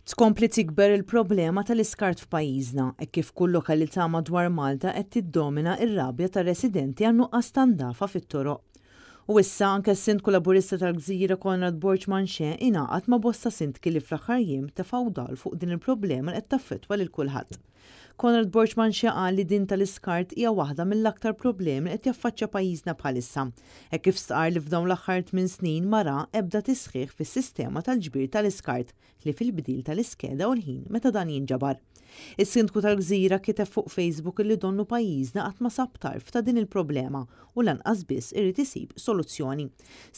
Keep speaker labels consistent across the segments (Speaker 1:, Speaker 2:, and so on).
Speaker 1: Tkompli tikber il-problema tal-iskart f'pajjiżna hekk kif kull lokalità madwar Malta qed tiddomina r-rabja tar-residenti għan-nuqqas ta' ndafa fit-toroq. U issa anke s-Sindku Laburista tal-Gżira Conrad Borg Manché ingħaqad ma' bosta sindki li fl-aħħar jiem tefgħu dawl fuq din il-problema li qed taffettwa lil kulħadd. Conrad Borg Manché qal li din tal-iskart hija waħda mill-aktar problemi li qed jaffaċċja pajjiżna bħalissa, hekk kif stqarr li f'dawn l-aħħar tminn snin ma ra ebda tisħiħ fis-sistema tal-ġbir tal-iskart ħlief il-bdil tal-iskeda u l-ħin meta dan jinġabar. Is-Sindku tal-Gżira kiteb fuq Facebook illi donnu pajjiżna qatt ma sab tarf ta' din il-problema u lanqas biss irid isib soluzzjoni.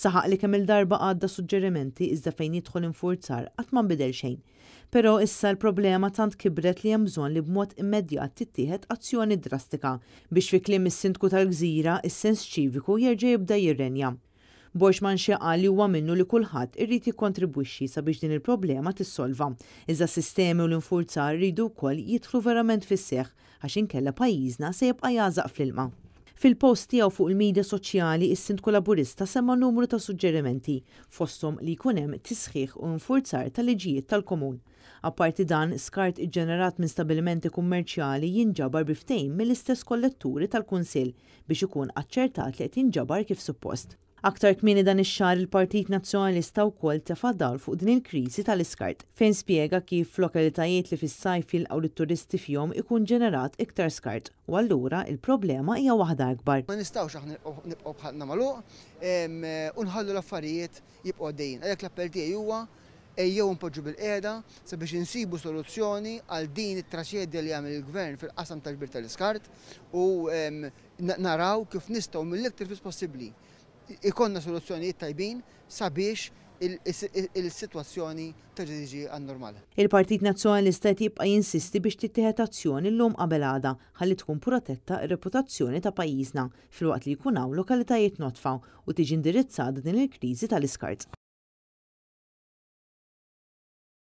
Speaker 1: Saħaq li kemm-il darba għadda suġġerimenti iżda fejn jidħol infurzar qatt ma nbidel xejn. Però issa l-problema tant kibret li hemm bżonn li b'mod immedjat tittieħed azzjoni drastika biex fi kliem is-Sindku tal-Gżira, is-sens ċiviku jerġa' jibda jirrenja. Borg Manché qal li huwa minnu li kulħadd irid jikkontribwixxi sabiex din il-problema tissolva, iżda s-sistemi u l-infurzar iridu wkoll jidħlu verament fis-seħħ għax inkella pajjiżna se jibqa' jagħżaq fl-ilma. Fil-post tiegħu fuq il-midja soċjali, is-Sindku Laburista semma numru ta' suġġerimenti, fosthom li jkun hemm tisħiħ u infurzar ta' liġijiet tal-komun. Apparti dan, skart iġġenerat minn stabilimenti kummerċjali jinġabar bi ftehim mill-istess kolletturi tal-Kunsill biex ikun aċċertat li qed jinġabar kif suppost. Aktar kmieni dan ix-xahar il-Partit Nazzjonalista wkoll tefa' dawl fuq din il-kriżi tal-iskart, fejn spjega kif f'lokalitajiet li fis-sajf jilqgħu lit-turisti fihom ikun ġenerat iktar skart u allura il-problema hija waħda akbar.
Speaker 2: Ma nistgħux aħna nibqgħu b'ħalqna magħluq u nħallu l-affarijiet jibqgħu għaddejjin. Għalhekk l-appell tiegħi huwa ejjew inpoġġu bilqiegħda sabiex insibu soluzzjoni għal din it-traċedja li għamel il-Gvern fil-qasam tal-ġbir tal-iskart u naraw kif nistgħu mill-iktar fis possibbli ikollna soluzzjonijiet tajbin sabiex il-sitwazzjoni terġa' tiġi għan-normal.
Speaker 1: Il-Partit Nazzjonalista qed jibqa' jinsisti biex tittieħed azzjoni llum qabel għada ħalli tkun protetta r-reputazzjoni ta' pajjiżna filwaqt li jkun hawn lokalitajiet nodfa u tiġi indirizzata din il-kriżi tal-iskart.